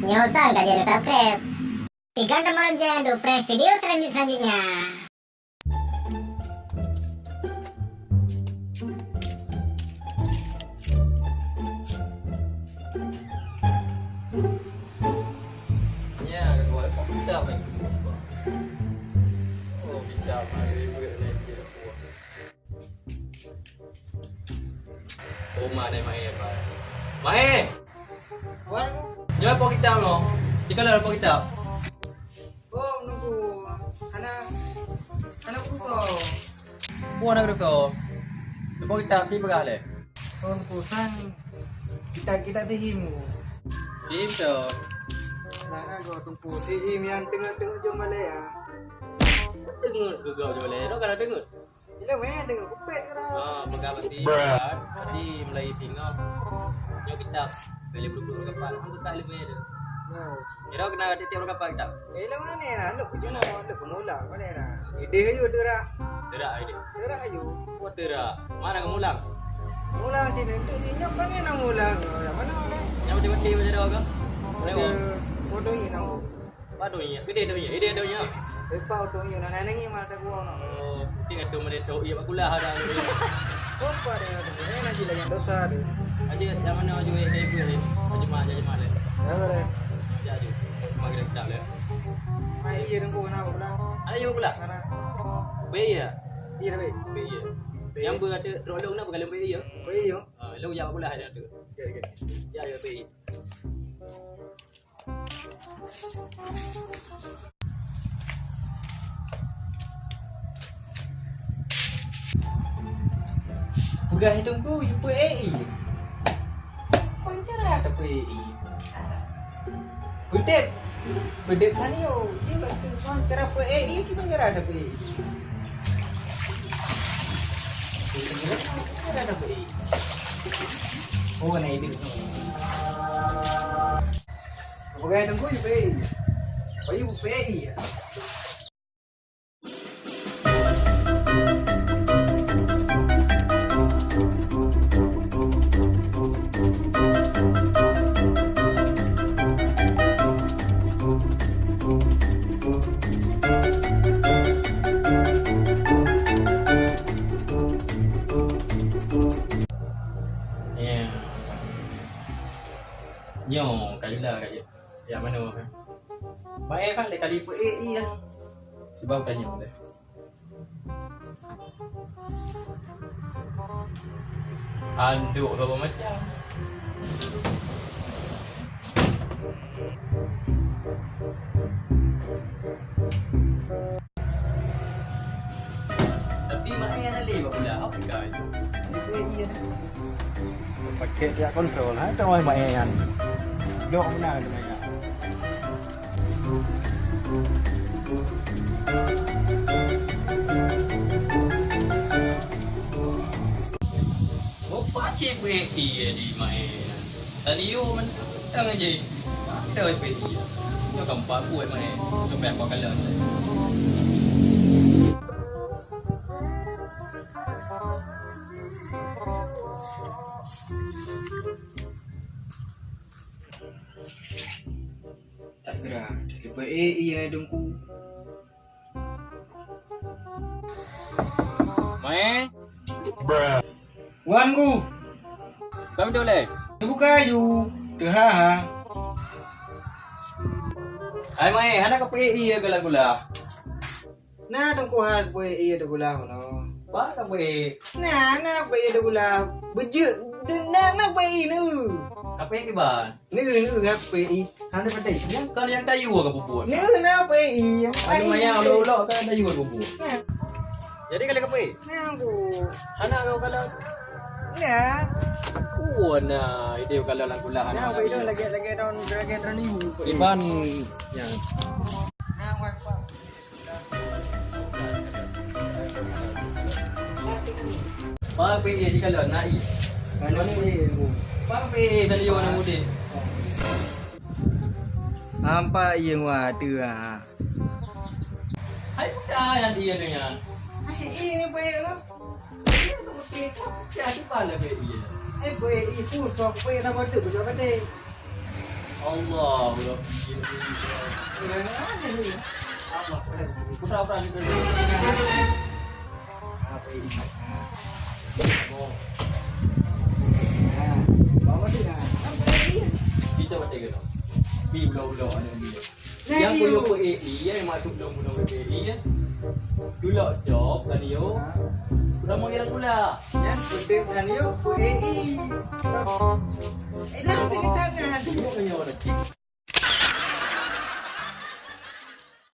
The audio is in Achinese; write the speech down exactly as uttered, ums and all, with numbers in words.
Nyoe sang ka jeuet subscribe. Tiga teman lonceng untuk press video selanjut-selanjutnya. Ya, kedua, kok kita main kedua? Oh, kita main ribut lagi. Oh, ma, nai Mae, Mae. Mae! Wan. Nyoe po kitab nyoe. Tika lôn po kitab. Oh, nunggu. Hana, hana kuruko. Oh, hana kuruko. Nyoe po kitab, pi peugah lé. Oh, nunggu sang. Kita, kita tihim. Tihim tu. Nah, nah, go tunggu. Tihim yang tengok-tengok jom balai ya. Tengok ke gau jom balai. Dah kalau tengok. Ilée meu'en deungon kupet keu droe. Ah, peugah bak si, kan? Bak si mulai singoh. Nyoe kitab, ka lheueh beuleubeh kapal, han teuka ilée meu'en tu. Nah. Kira keunan tiep-tiep ureueng kapal kitab. Ilée meu'en na, lôn keujeumah, lôn keumulang, mana na. Ideh aju teurak. Teurak ideh. Teurak aju. Oh, teurak. Mana keumulang? Mulang sini, tu nyoe kan ni na mulang. Mana, mana? Nyang beutôi-beutôi macam mana, Kak? Lewat. Bodoh ini. Wah, donya. Gede donya. Gede donya. Lepas donya, nak nangis malah tak buang, nak. Oh, mungkin kata mereka, oh, iya, bakulah ada. Apa dia? Ini lagi banyak dosa tu. Aja, yang mana aju, eh, eh, eh, eh. Aju mak, aju mak, eh. Apa dia? Aja, aju. Mak kena kitab, eh. Mai iya, dengku, kenapa pula? Ada yang pula? Mana? Baik, ya? Iya, baik. Baik, iya. Baik. Yang berkata, rok long, kenapa kalau baik, iya? Baik, iya. Ah, long, ya, bakulah, ada tu. Okey, okey. Ya, ya, baik. Peugah Teungku, jumpa A I. Kon cara tapeu A I. Peudeb. Peudeb kan yo. Dia waktu kon cara peu A I, gimana cara tapeu A I? Cara tapeu A I. Oh, na ideh. Peugah Teungku, jumpa A I. Bayu jumpa A I. Ya. Nyoe, ka jula ka jeuet. Ya, manoe. Bae kan lé kali peu A I lah. Cuba tanyong deh. Anduk ke apa macam? Tapi mak ayah nak lé bak pula Afrika je. Tapi iya. Pakai tiap kontrol, ha, tengah mak ayah nyan. Blok benar tu mak ayah. Rupa cik beki ya di mai. Tadi yo mentang aja. Ada beki. Yo kan pak buat mai. Sampai apa kalau. Tak gerak. Lepas eh, iya dengku. Mai. Wan gu. Kami tu leh. Buka yu. Tuha ha. Hai mai, hana ka pui iya gala gula. Na dong kuha pui iya gula mano. Ba ka pui. Na, na pui iya gula. Bejek. Na, na pui nu. Ka pui kiban. Neu, neu, ngap P I. Hana patéh. Nyan kan nyang tayue ka peubuet. Neu, na P I. Anu maya ulok-ulok kan tayue ka peubuet. Nah. Jadi kalau ka P I? Nah, aku. Hana kau kalau. Ya. Oh, na, ide kalau lagu lah. Nah, hana. Lagi, lagi daun, lagi daun liu. Iban, ya. Nah, wak, wak. Pak P A jika lôn naik. Kalau ni, Pak P A tadi orang mudik. Nampak iya ngua tu ah. Hai budak yang dia ni ya. Hai ini P A lah. Dia tu betul. Dia tu pala P A. Hai P A pun sok P A nak betul betul betul. Allahu Rabbi. Pura-pura gitu. Kita baca ke? Pi ulang-ulang ada ni. Yang kuyo ku A I, ya, yang masuk dalam undang A I, ya. Tulak job kan yo. Udah mau kira pula. Ya, penting kan yo ku A I. Enak pergi tangan. Tengok kan yo.